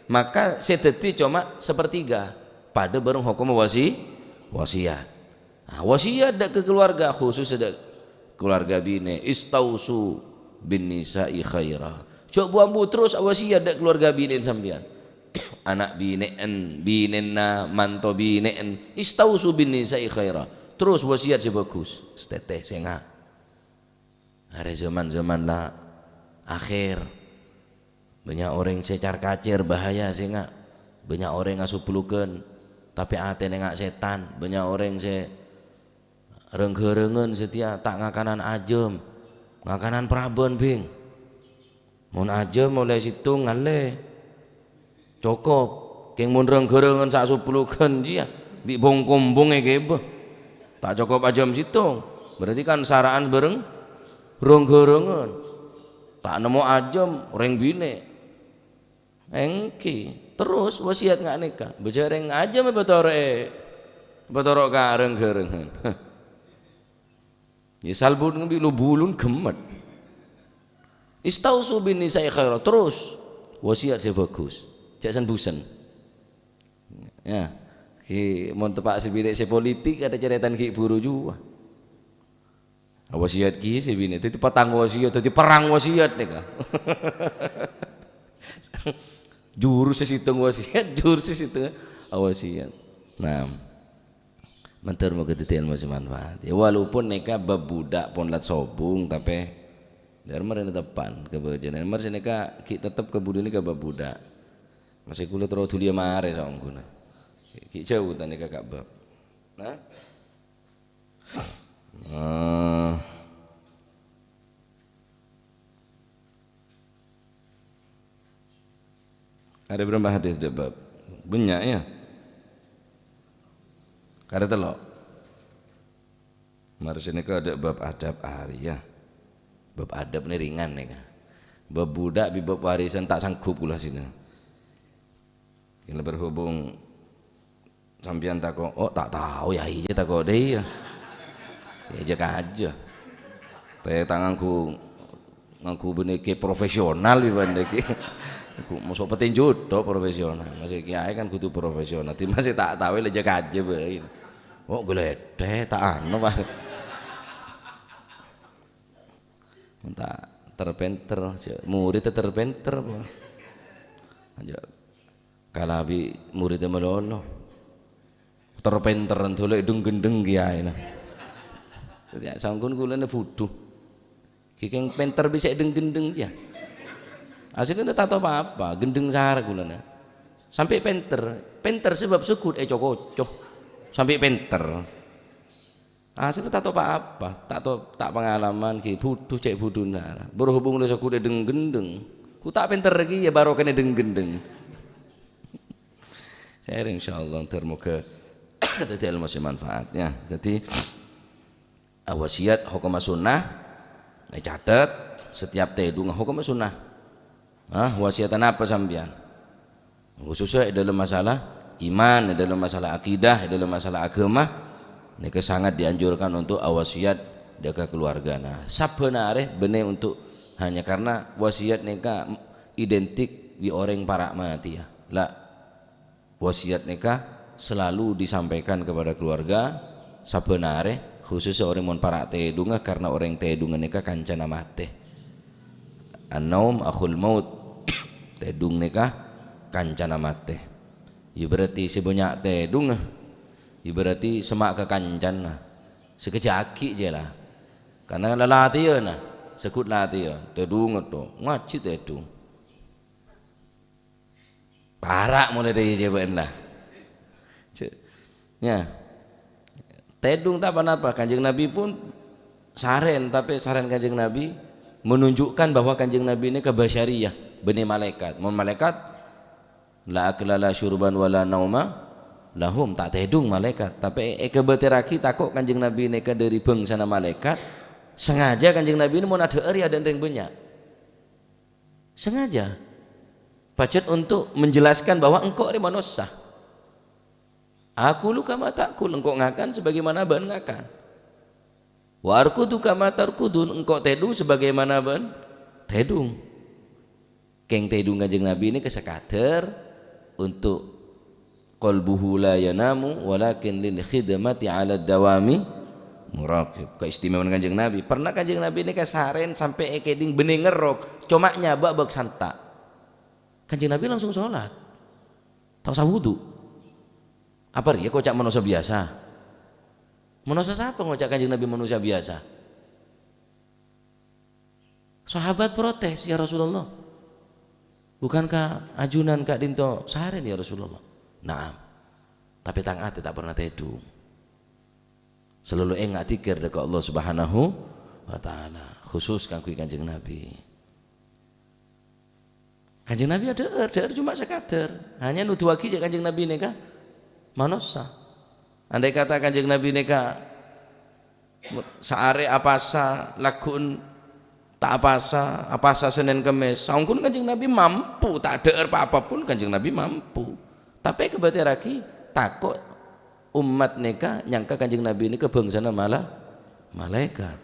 maka sè dhâddhi coma sapertiga, padâ bhâreng hokomma wasi-, wasiat. Ah, wasiat dâ' ka keluarga, khusus dâ' keluarga binè', "Istausu bin nisa'i khaira." Jhâ' bu-ambu terros wasiat dâ' keluarga binè'en sampèyan. Ana' binè'en, binèna, manto binè'en, "Istausu bin nisa'i khaira." Terros wasiyat sè bhâghus, satètè sènga'. Arè zaman-zaman la akhèr. Bânnya' orèng sè car-kacèr, bahaya sènga'. Bânnya' orèng asoblugân, tapè atèna ènga' sètan. Bânnya' orèng sè reng-ghârengan satèya ta' ngakanan ajâm, ngakanan prabân, bhing. Mon ajâm ollè sèttong ngallè. Cokop. Kèng mon reng-ghârengan sa' soblugân jiyâ, bi' bong-kombong èghibâ. Ta' cokop ajâm sèttong. Berarti kan sara'an bhâreng reng-ghârengan. Ta' nemmo ajâm rèng binè'. Èngghi. Terros wasiyat nga' nèka. Bâjâ rèng ajâm èpatoro'è, èpatoro' ka reng-ghârengan. Yâ, salbut ngambi lu-bulun ghemmet. "Istausu bin nisa'i khaira." Terros wasiyat sè bhâghus. Jhâ' sen-bhusen. Yâ, ghi' mon teppa' sè binè' sè politik, adâ' carètana ghi' bhuru jiyâ. Wasiyat ghi' sè binè'. Dhâddhi patang wasiyat, dhâddhi perrang wasiyat nèka. Jurus sè sèttong wasiyat, jurus sè sèttong wasiyat. Nah. Mandhâr moghâ dhâddhi èlmo sè manfaat. Yâ, walaupun nèka bab budak pon lat sobung, tapè dhâr marèna teppan ka bhâjâna. Mar sè nèka ghi' tettep kabudiyân ka bab budak. Masè kaulâ terro dhuliyâ marè saongghuna. Ghi' jhâu ta' nèka ka bab. Nah? Eh, Ada berapa hadis dâ' bab? Bânnya', yâ. Karè tello'. Mar sè nèka dâ' bab adab arèya. Bab adab nè ringan nèka. Bab budak bi' bab warisan ta' sanggup kaulâ sèna. Kèng berhubung Sampèyan tako', "Oh, ta' tao, yâ, iyâ tako' dâ' iyâ." Yâ, jhâ' kajâ. Tè ta' ngangghu, ngangghu bânnè kè profesional, bi' bânnè kè. Ngangghu moso' pètènjhut tok profesional. Masè kèyaè kan kodhu profesional. Dhimma sè ta' tao, la jhâ' kajâ bhâi. Oh, ghelèdhè', ta' anu, Pak. Ta' ter-pènter, jhâ' morèdda ter-pènter, Pak. Jhâ' Kalabi morèdda malolo. Ter-pènter dhulâ è dhung-ghendhung kèyaèna. Dhâddhi, saongghuna kaulâna budhu. Kèng pènter bisa è dhung-ghendhung kèya. Asllina ta' tao pa-apa, ghendhung sara kaulâna. Sampè' pènter, pènter sabâb sogghut èco-koco. Sampè' pènter. Asllina ta' tao pa-apa, ta' tao, ta' pangalaman ghi, budhu cè' budhuna. Berhubung la sogghut è dhung-ghendhung, ghu ta' pènter kèya barokana è dhung-ghendhung. Khair, insyaallah, ter moga dhâddhi èlmo sè manfaat, yâ. Dhâddhi, wasiyat hokomma sunnah, ècatet, setiap tèdhungnga hokomma sunnah. Ah, wasiyat napa sampèyan? Khususnya è dâlem masalah iman, è dâlem masalah akidah, è dâlem masalah aghâma, nèka sangat dianjurkan untuk awasiyat jâgâ keluargana. Sabbhân arè bânnè untuk hanya karena wasiyat nèka identik bi' orèng para' matè, yâ. La, wasiyat nèka selalu disampaikan kepada keluarga sabbhân arè, khususnya orèng mon para' tèdhungnga, karena orèng tèdhungnga nèka kancana matè. An-naum akhul maut. Tèdhung nèka kancana matè. Yâ berarti sè bânnya' tèdhungnga, yâ berarti semma' ka kancana. Sakejjhâ' aghi' jâ la. Karena lalatèyanna, sogghut latèyan, tèdhungnga tok, ngajhi tèdhung. Para' molaè dâri jâbâ'ânna. Cè', yâ. Tèdhung ta' pa-napa, Kanjeng Nabi pun sarèn, tapè sarèn Kanjeng Nabi menunjukkan bahwa Kanjeng Nabi nèka basyariyah, bânnè malaèkat. Mon malaèkat, la akla la syurban wa la nauma lahum, ta' tèdhung malaèkat. Tapè èkabâtèrraghi tako' Kanjeng Nabi nèka dâri bângsana malaèkat, sengaja Kanjeng Nabi nè mon adhâ'âr yâ adâ' rèng bânnya'. Sengaja. Pajhât untuk menjelaskan bahwa engko' rè manossa. Akulu kama ta'kul, engko' ngakan sebagaimana bâ'ân ngakan. Wa arkudu kama tarkudun, engko' tèdhung sebagaimana bâ'ân tèdhung. Kèng tèdhung Kanjeng Nabi nèka sakadâr untuk qalbuhu la yanamu, walakin lil khidmati 'ala dawami muraqib. Keistimewaan Kanjeng Nabi. Pernah Kanjeng Nabi nèka sarèn sampè' èkèdhing bânnè ngerrok, coma nyabâ' bâk santa'. Kanjeng Nabi langsung sholat. Ta' osa wudu. Apa rèya koca' manossa biyasa? Manossa sapa ngoca' Kanjeng Nabi manossa biyasa? Sahabat protes, "Ya Rasulullah, bukankah ajunan ka'dinto sarèn, ya Rasulullah?" "Na'am, tapè tang atè ta' pernah tèdung. Selalu enga' dzikir dâ' ka Allah Subhanahu wa Ta'ala, khusus kaangghuy Kanjeng Nabi." Kanjeng Nabi adhâ'âr, dhâ'âr coma sakadâr. Hanya noduwaghi jhâ' Kanjeng Nabi nèka manossa. Andai kata Kanjeng Nabi nèka saarè apasa, lagghu'en ta' apasa, apasa Sennèn Kemmès, saongghuna Kanjeng Nabi mampu, ta' dhâ'âr pa-apa pon Kanjeng Nabi mampu. Tapè kabâtèrraghi tako' ommat nèka nyangka Kanjeng Nabi nèka bângsana mala-, malaèkat.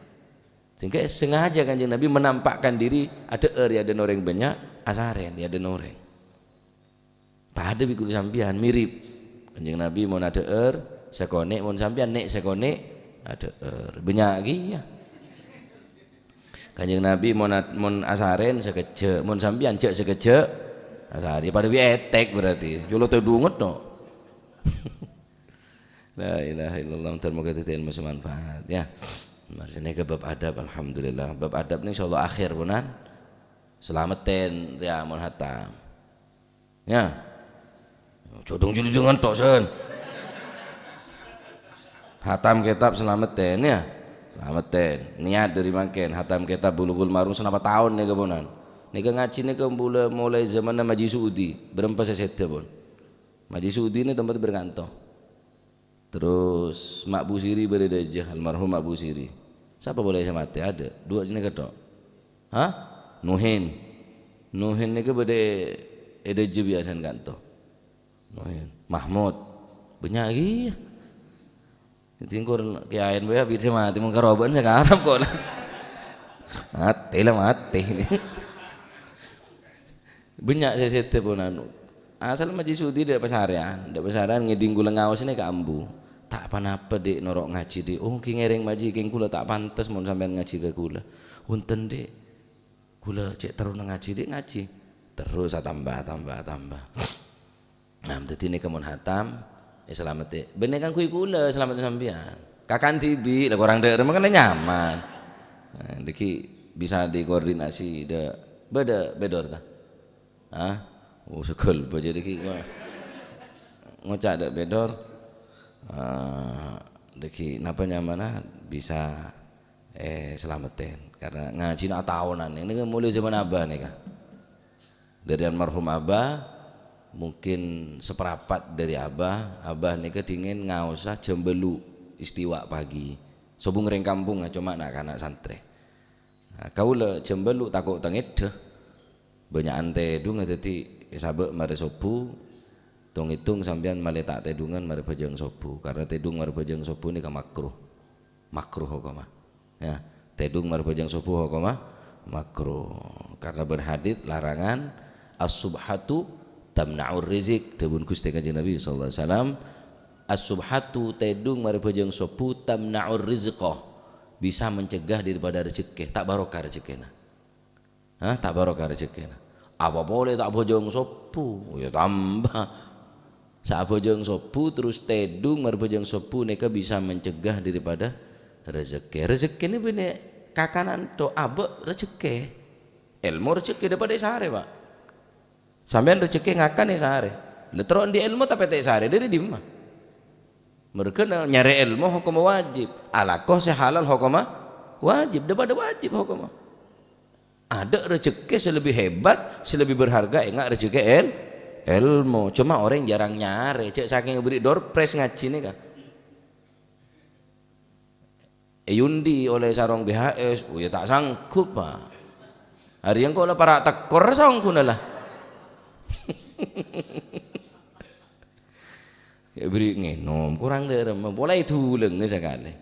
Sehingga sengaja Kanjeng Nabi menampakkan diri adhâ'âr è adâ'na orèng bânnya', asarèn è adâ'na orèng. Padâ bi' kaulâ sampèyan, mirip. Kanjeng Nabi mon adhâ'âr, sakonè', mon sampèyan nè' sakonè' adhâ'âr. Bânnya' kèya. Kanjeng Nabi mon ad-, mon asarèn sakejjhâ', mon sampèyan jhâ' sakejjhâ' asarè. Padâ bi' ètèk berarti. Colo' tèdunget, no. La ilaha illallah, mudah-mudahan dhâddhi ilmu sè manfaat, ya. Mari, sènèka bab adab, alhamdulillah. Bab adab nèka insyaallah akhèr, ponan. Salamettèn, ya, mon hatam. Ya. Jhudung-jhudungan tok, Sen. Hatam kètab salamettèn, ya. Salamettèn. Niat dâri mangkèn, hatam kètab Bulughul Maram sanapa taon nèka, ponan. Nèka ngajhi nèka mula-, mulai zamanna Maji Su'udi. Bârâmpa sè sèdhâ, pon. Maji Su'udi nèka tempat berkanto. Terros Ma' Busiri bâdâ è Dâjâ, almarhum Ma' Busiri. Sapa polè sè matè? Adâ'. Duwâ' nèka tok. Hah? Nuhin. Nuhin nèka bâdâ è, è Dâjâ biyasana kanto. Nuhin. Mahmud. Bânnya' kèya. Dâddhi engko' kèyaèn bhâi abit sè matè, mon karo abâ'na sè ngarep kok. Matè la matè. Bânnya' sè sèdhâ pon anu. Asal Maji Su'udi dâ' pasarèyan, dâ' pasarèyan ngèdhing kaulâ ngaos nèka ambu. Ta' ponapa, Dik, noro' ngajhi, Dik. Oh, ghi ngèrèng Maji, kèng kaulâ ta' pantes mon sampèyan ngajhi ka kaulâ. Bhunten, Dik. Kaulâ cè' terrona ngajhi, Dik, ngajhi. Terros atamba, atamba, atamba. Nah, dâddhi nèka mon hatam, èsalamettè. Bânnè kaangghuy kaulâ, salamettè sampèyan. Kakan dhibi', la korang dâ' remma kan la nyaman. Nah, dâggi' bisa dikoordinasi dâ', bâdâ bhâdhor ta? Hah? Oh, segel bâjâ dâggi' ngo-, ngoca' dâ' bhâdhor. Ah, dâggi' napa nyamana bisa, eh, salamettèn. Karena ngajhina ataonan. Nèka mulai zaman Abah nèka. Dâri almarhum Abah, mungkin saparapat dâri Abah, Abah nèka dhingèn ngaosa jam bâllu' istiwa pagi. Sobung rèng kampong, coma na'-kana' santrè. Nah, kaulâ jam bâllu' tako' tangèddhâ. Bânnya'an tèdhungnga, dâddhi èsabâ' marè sobbhu, tong-ètong sampèyan malè ta' tèdhungan marè bhâjâng sobbhu. Karena tèdhung marè bhâjâng sobbhu nèka makruh. Makruh hokomma. Ya, tèdhung marè bhâjâng sobbhu hokomma makruh. Karena bân hadits larangan, "As-subhatu tamna'ur rizq," dhâbuna Ghustè Kanjeng Nabi sallallahu alaihi wasallam, "As-subhatu," tèdhung marè bhâjâng sobbhu, "tamna'ur rizqa," bisa mencegah daripada rejekkè, ta' barokah rejekkèna. Hah, ta' barokah rejekkèna. Apa polè ta' bhâjâng sobbhu? Ya tamba. Sabhâjâng sobbhu terros tèdhung marè bhâjâng sobbhu nèka bisa mencegah daripada rejekkè. Rejekkèna bânnè kakanan tok, abâ' rejekkè. Èlmo rejekkè dâ' padâ èsarè, Pak. Sampèyan rejekkè ngakan èsarè. La terro andi' èlmo tapè ta' èsarè, dâri dimma? Mergana nyarè èlmo hokomma wajib. Alako sè halal hokomma wajib. Dâ' padâ wajib hokomma. Adâ' rejekkè sè lebbi hebat, sè lebbi berharga, enga' rejekkè èl-, èlmo. Coma orèng jhârâng nyarè, cè' sakèng èbherri' door prize ngajhi nèka. Èyundi olè sarong B H S, oh, ya ta' sanggup, Pak. Arèya engko' la para' tèkor saongghuna la. Èbherri' ngènom, korang dâremma, polè èdulengngè sakalè.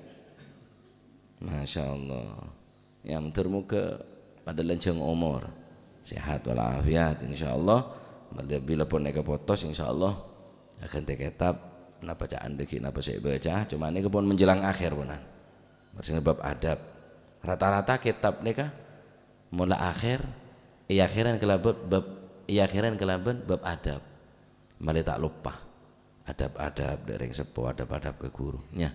Masya Allah. Ya, moghâ-moghâ padâ lanjhâng omor, sehat walafiat, insyaallah. Bilâ pon èkapotos, insyaallah aghântè kètab, napa ca'an dâggi' napa sè èbâca, coma nèka pon menjelang akhir, ponan. Maksudnya bab adab. Rata-rata kètab nèka mola akhir, èakhèrè kalabân bab, èakhèrè kalabân bab adab. Malè ta' loppa. Adab-adab dâ' rèng seppo, adab-adab ka ghuru, ya.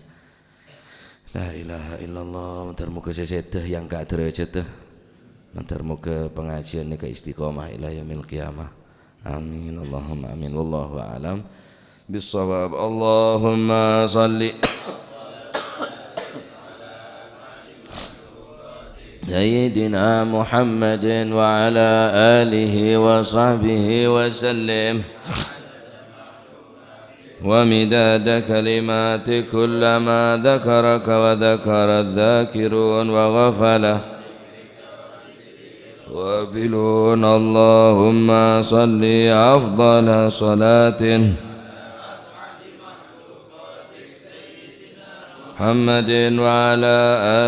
La ilaha illallah, mandhâr moghâ sè sèdhâ èangka' dârâjhâddhâ. Mandhâr moghâ pangajiân nèka istiqomah ila yaumil qiyamah. Amin, Allahumma amin. Wallahu a'lam bissawab. Allahumma shalli Sayyidina Muhammadin wa ala alihi wa sahbihi wa sallim. ومداد كلماتك كلما ذكرك وذكر الذاكرون وغفل غافلون. اللهم صل أفضل صلاة محمد وعلى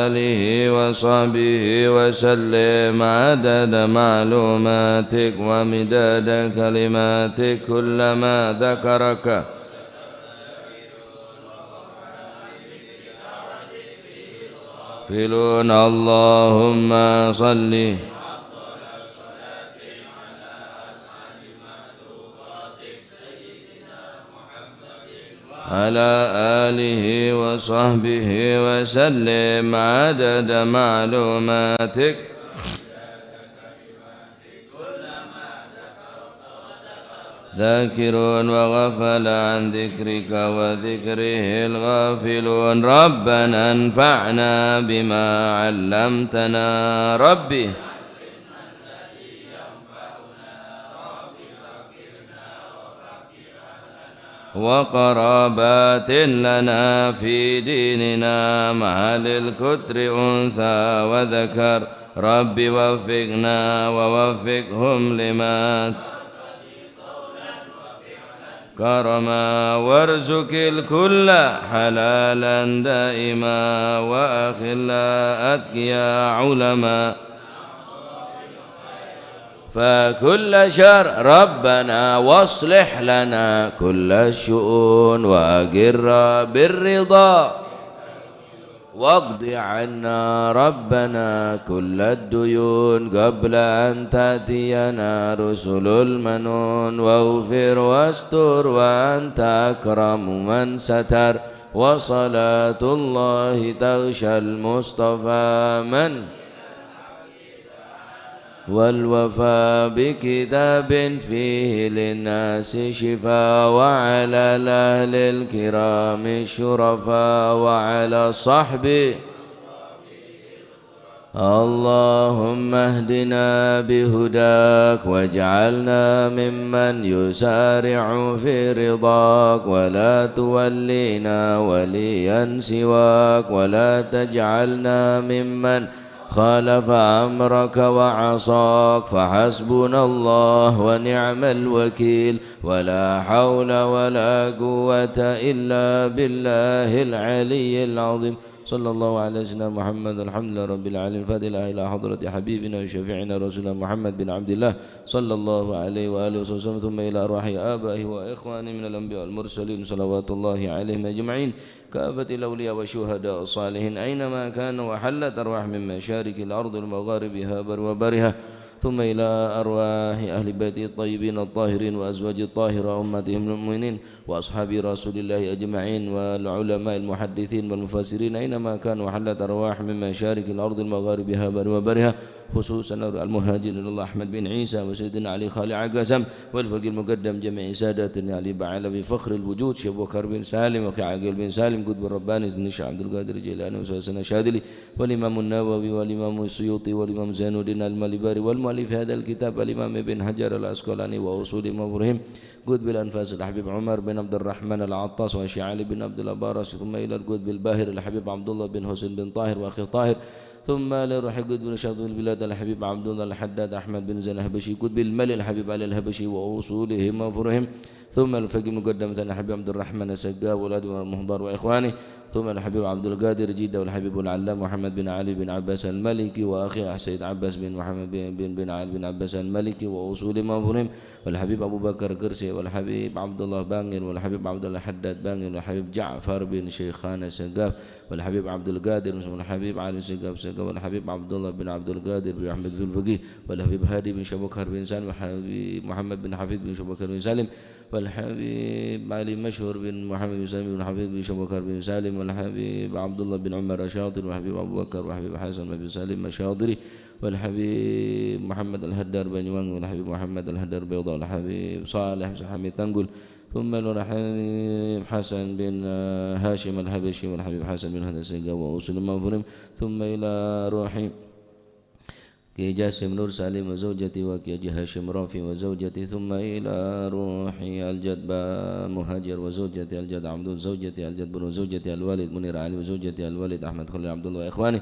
آله وصحبه وسلم عدد معلوماتك ومداد كلماتك كلما ذكرك غافلون. اللهم صل على آله وصحبه وسلم عدد معلوماتك ذاكرون وغفل عن ذكرك وذكره الغافلون. ربنا انفعنا بما علمتنا ربي وقرابات لنا في ديننا مع أهل القطر أنثى وذكر. رب وفقنا ووفقهم لما كرما وارزق الكل حلالا دائما وأخلاء أتقياء علماء فكل شر ربنا واصلح لنا كل الشؤون وأقر بالرضا واقض عنا ربنا كل الديون قبل أن تأتينا رسل المنون واغفر واستر وأنت أكرم من ستر وصلاة الله تغشى المصطفى من والوفاء بكتاب فيه للناس شفاء وعلى الأهل الكرام الشرفاء وعلى الصحب. اللهم اهدنا بهداك واجعلنا ممن يسارع في رضاك ولا تولينا وليا سواك ولا تجعلنا ممن خالف أمرك وعصاك، فحسبنا الله ونعم الوكيل، ولا حول ولا قوة إلا بالله العلي العظيم. صلى الله على سيدنا محمد، الحمد لله رب العالمين. الفاتحة إلى حضرة حبيبنا وشفيعنا رسولنا محمد بن عبد الله، صلى الله عليه وآله وسلم، ثم إلى أرواح آبائه وإخوانه من الأنبياء والمرسلين، صلوات الله عليهم أجمعين. كافة الأولياء والشهداء والصالحين أينما كانوا وحلت أرواح من مشارق الأرض ومغاربها بر وبرها، ثم إلى أرواح أهل بيته الطيبين الطاهرين وأزواجه الطاهرة وأمهاتهم المؤمنين وأصحاب رسول الله أجمعين والعلماء المحدثين والمفسرين أينما كانوا وحلت أرواح من مشارق الأرض ومغاربها بر وبرها، خصوصا المهاجر إلى الله أحمد بن عيسى وسيدنا علي خالع قسم والفقيه المقدم جميع ساداتنا علي بعلوي فخر الوجود شيخ بكر بن سالم وأخي عقيل بن سالم قطب الرباني سيدنا الشيخ عبد القادر الجيلاني وسيدنا الشاذلي والإمام النووي والإمام السيوطي والإمام زين الدين المالباري والمؤلف هذا الكتاب الإمام ابن حجر العسقلاني وأصول مفرهم قطب الأنفاس الحبيب عمر بن عبد الرحمن العطاس وأخي علي بن عبد الله البراشي، ثم إلى القطب الباهر الحبيب عبد الله بن حسين بن طاهر وأخي طاهر، ثم لروح قطب شرق البلاد الحبيب عبد الله الحداد أحمد بن زين الحبشي، قطب المال الحبيب علي الحبشي وأصولهم وفروعهم، ثم الفقيه مقدم ثاني الحبيب عبد الرحمن السقاف والأدب والمحضار وإخوانه، ثم الحبيب عبد القادر جدة والحبيب العلامة محمد بن علي بن عباس المالكي وأخي السيد عباس بن محمد بن، بن، بن علي بن عباس المالكي وأصولهم وفروعهم، والحبيب أبو بكر قرشي، والحبيب عبد الله بانجل، والحبيب عبد الله حداد بانجل، والحبيب جعفر بن شيخان السقاف، والحبيب عبد القادر، والحبيب علي سقاف سقاف، والحبيب عبد الله بن عبد القادر بن أحمد في الفقيه، والحبيب هادي بن شبكر بن سالم، والحبيب محمد بن حفيظ بن شبكر بن سالم، والحبيب علي مشهور بن محمد بن سالم بن حبيب بن شبكر بن سالم، والحبيب عبد الله بن عمر الشاطري، والحبيب أبو بكر، والحبيب حسن بن سالم الشاطري، والحبيب محمد الهدار بن يوان، والحبيب محمد الهدار بيضاء، والحبيب صالح بن حميد تنقل، ثم الحبيب حسن بن، آه، هاشم الحبشي، والحبيب حسن بن هدى السيقا وأصول المغفورين، ثم إلى روحي كي جاسم نور سالم وزوجته، وكي جي هاشم رافي وزوجته، ثم إلى روحي الجد با مهاجر وزوجته، الجد عبد وزوجته، الجد بن وزوجته، الوالد منير علي وزوجته، الوالد أحمد خليل عبد الله وإخوانه،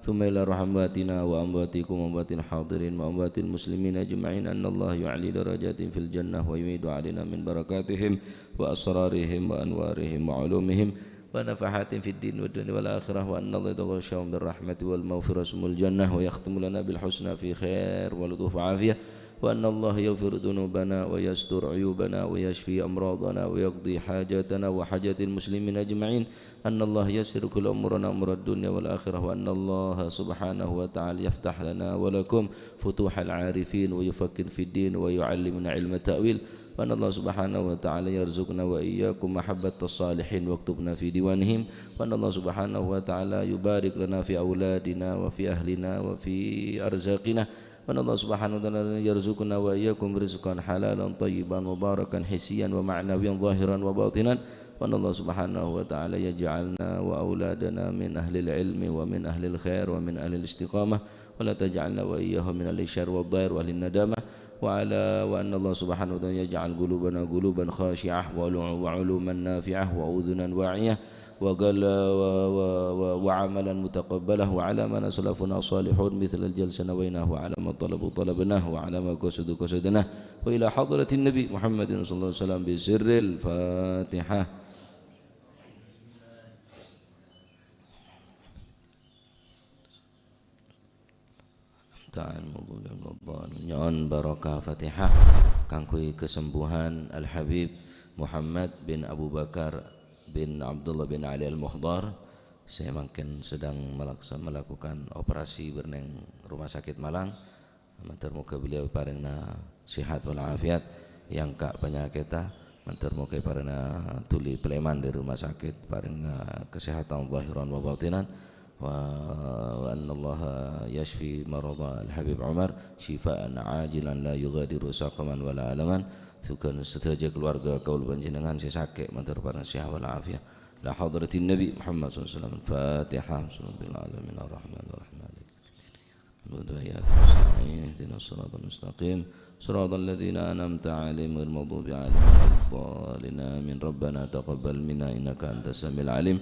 ثم إلى روح أمواتنا وأمواتكم وأموات الحاضرين وأموات المسلمين أجمعين، أن الله يعلي درجاتهم في الجنة ويعيد علينا من بركاتهم وأسرارهم وأنوارهم وعلومهم ونفحات في الدين والدنيا والآخرة، وأن الله يتغشاهم بالرحمة والمغفرة ثم الجنة، ويختم لنا بالحسنى في خير ولطف وعافية، وأن الله يغفر ذنوبنا ويستر عيوبنا ويشفي أمراضنا ويقضي حاجاتنا وحاجات المسلمين أجمعين، أن الله يسر كل أمورنا أمور الدنيا والآخرة، وأن الله سبحانه وتعالى يفتح لنا ولكم فتوح العارفين ويفقهنا في الدين ويعلمنا علم التأويل، وأن الله سبحانه وتعالى يرزقنا وإياكم محبة الصالحين واكتبنا في ديوانهم، وأن الله سبحانه وتعالى يبارك لنا في أولادنا وفي أهلنا وفي أرزاقنا، وأن الله سبحانه وتعالى يرزقنا وإياكم رزقا حلالا طيبا مباركا حسيا ومعنويا ظاهرا وباطنا، وأن الله سبحانه وتعالى يجعلنا وأولادنا من أهل العلم ومن أهل الخير ومن أهل الاستقامة، ولا تجعلنا وإياهم من أهل الشر والضير وأهل الندامة، وعلى، وأن الله سبحانه وتعالى يجعل قلوبنا قلوبا خاشعة وعلو-، وعلوما نافعة وأذنا واعية وقل-، و-، و-، و-، وعملا متقبلا، وعلى ما نوى سلفنا الصالحون مثل الجلسة نويناه، وعلى ما طلبوا طلبناه، وعلى ما قصدوا قصدناه، وإلى حضرة النبي محمد صلى الله عليه وسلم بسر الفاتحة. Ta'ala nyo'on barokah Fatihah kaangghuy kasembuhan Al-Habib Muhammad bin Abu Bakar bin Abdullah bin Ali Al-Muhdhar, sè mangkèn sedang melaksa-, melakukan operasi bârnèng Rumah Sakit Malang. Mator moghâ beliau èparèngana sehat wal afiat, èangka' panyakètta. Mator moghâ èparèngana dhuli palèman dâri rumah sakit, parèng, eh, kesehatan zahiran wa batinan. Wa, wa annallaha yashfi maradha Al-Habib Umar syifaan ajilan la yughadiru saqaman wala alaman. Dhugâ sadhâjâ keluarga kaulâ panjhennengngan sè sakè', mator parèng sehat wal afiat. La hadratin Nabi Muhammad sallallahu alaihi wasallam. Fatihah. Bismillahirrahmanirrahim. Alhamdulillah. Iyyaka nasta'in. Ihdinas siratal mustaqim. Siratal ladzina an'amta 'alaihim ghairil maghdubi 'alaihim waladdallin. Amin. Rabbana taqabbal minna innaka antas samiul alim.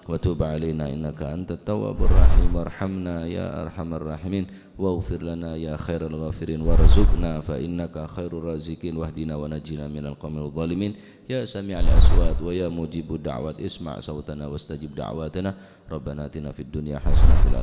Wa tub 'alaina innaka antat tawwabur rahim. Warhamna ya arhamar rahimin. Waghfir lana ya khairal ghafirin. Warzuqna fa innaka khairur raziqin. Wahdina wa najjina minal qaumidh dhalimin. Ya sami'al aswat wa ya mujibud da'wat, isma' sautana wastajib da'watana. Rabbana atina fid dunya hasanah wa fil